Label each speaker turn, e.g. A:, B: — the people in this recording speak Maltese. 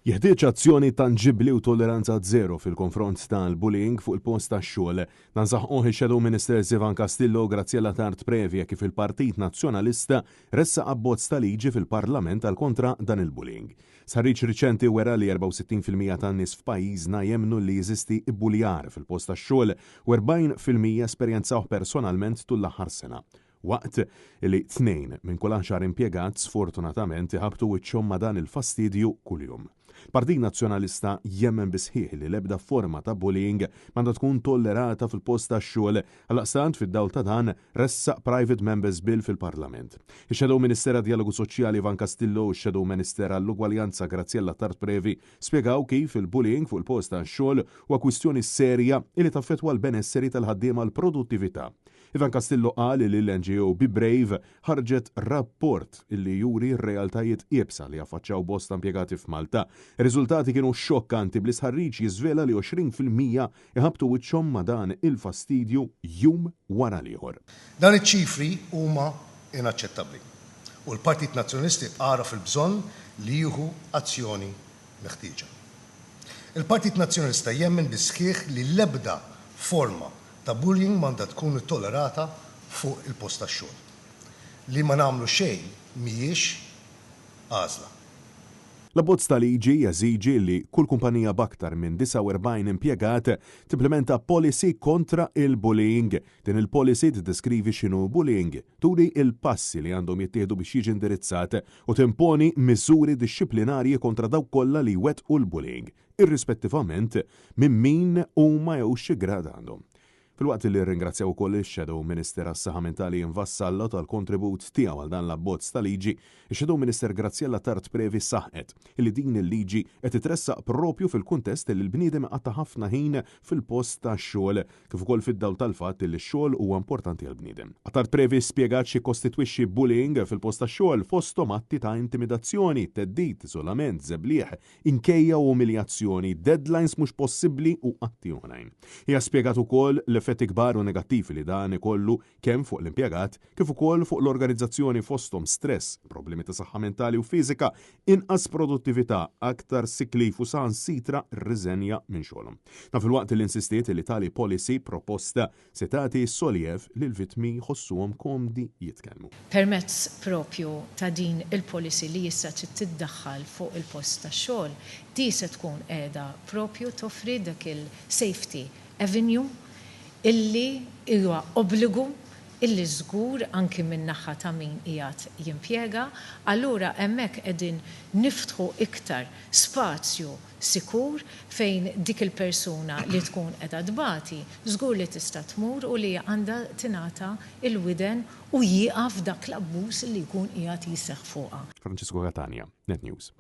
A: Jeħtieġ azzjoni tanġibbli u tolleranza zero fil-konfront tal-bullying fuq il-post tax-xogħol. Dan saħquh ix-Shadow Ministers Ivan Castillo u Graziella Attard Previ hekk kif il-Partit Nazzjonalista ressaq abbozz ta' liġi fil-Parlament għal kontra dan il-bullying. Stħarriġ riċenti wera li 64% tan-nies f'pajjiżna jemmnu li jeżisti ibbuljar fil-post tax-xogħol u 40% esperjenzawh personalment tul l-aħħar sena. Waqt li tnejn minn kull għaxar impjegat sfortunatament iħabbtu wiċċhom ma' dan il-fastidju kuljum. Il-Partit Nazzjonalista jemmen bis-sħiħ li l-ebda forma ta' bullying m'għandha tkun tollerata fil-post tax-xogħol, għaldaqstant fid-dawl ta' dan ressaq Private Members Bill fil-Parlament. Ix-Shadow Minister għad-Djalogu Soċjali Ivan Castillo u x-Shadow Minister għall-Ugwaljanza Graziella Attard Previ spjegaw kif il-bullying fuq il-post tax-xogħol huwa kwistjoni serja li taffettwa l-benesseri tal-ħaddiema l-produttività. Ivan Castillo qal li l-NGO Be Brave ħarġet rapport li juri r-realtajiet iebsa li jaffaċċjaw bosta impjegati f'Malta. Ir-riżultati kienu xokkanti bl-istħarriġ jiżvela li 20% iħabbtu wiċċhom ma' dan il-fastidju jum wara l-ieħor.
B: Dawn iċ-ċifri huma inaċċettabbli u l-Partit Nazzjonalisti għaraf il-bżonn li jieħu azzjoni meħtieġa. Il-Partit Nazzjonalista jemmen bis-sħiħ li l-ebda forma ta' bullying m'għandha tkun ittollerata fuq il-post tax-xogħol. Li ma nagħmlu xejn mhijiex għażla.
A: L-abbozz ta' liġi jeżiġi li kull kumpanija b'aktar minn 49 impjegat timplimenta policy kontra il-bullying. Din il-policy tiddeskrivi x'inhu bullying, turi l-passi li għandhom jittieħdu biex jiġi indirizzat u timponi miżuri dixxiplinarji kontra dawk kollha li jwettqu l-bullying. Irrispettivament minn min huma jew xi grad għandhom. Filwaqt li rringrazzjaw ukoll ix-Shadow Minister għas-Saħħa Mentali Ian Vassallo tal-kontribut tiegħu għal dan l-abbozz ta' liġi, ix-Shadow Minister Graziella Attard Previ saħqet li din il-liġi qed titressaq propju fil-kuntest li l-bniedem iqatta' ħafna ħin fil-post tax-xogħol kif ukoll fid-dawl tal-fatt li x-xogħol huwa importanti għall-bniedem. Attard Previ spjegat x'jikkostitwixxi bullying fil-post tax-xogħol fosthom atti ta' intimidazzjoni, theddid, iżolament, żebliħ, inkejja u umiljazzjoni, deadlines mhux possibbli u atti oħrajn. Hija spjegat ukoll l-effetti kbar u negattivi li dan ikollu kemm fuq l-impjegat kif ukoll fuq l-organizzazzjoni fosthom stress, problemi ta' saħħa mentali u fiżika, inqas produttività, aktar sick leave u saħansitra riżenja minn xogħolhom. Dan filwaqt li insistiet li tali policy proposta Se tagħti soljev li l-vittmi jħossuhom komdi jitkellmu.
C: Permezz propju ta' din il-policy li issa trid tiddaħħal fuq il-post tax-xogħol, di se tkun qiegħda propju toffri dak il-safety avenue illi huwa obbligu illi żgur anki min-naħa ta' min qiegħed jimpjega, allura hemmhekk qegħdin niftħu iktar spazju sikur fejn dik il-persuna li tkun qiegħda tbati żgur li tista' tmur u li għandha tingħata l-widen u jieqaf dak l-abbuż li jkun qiegħed jseħħ fuqha.
A: Francesco Catania, Net News.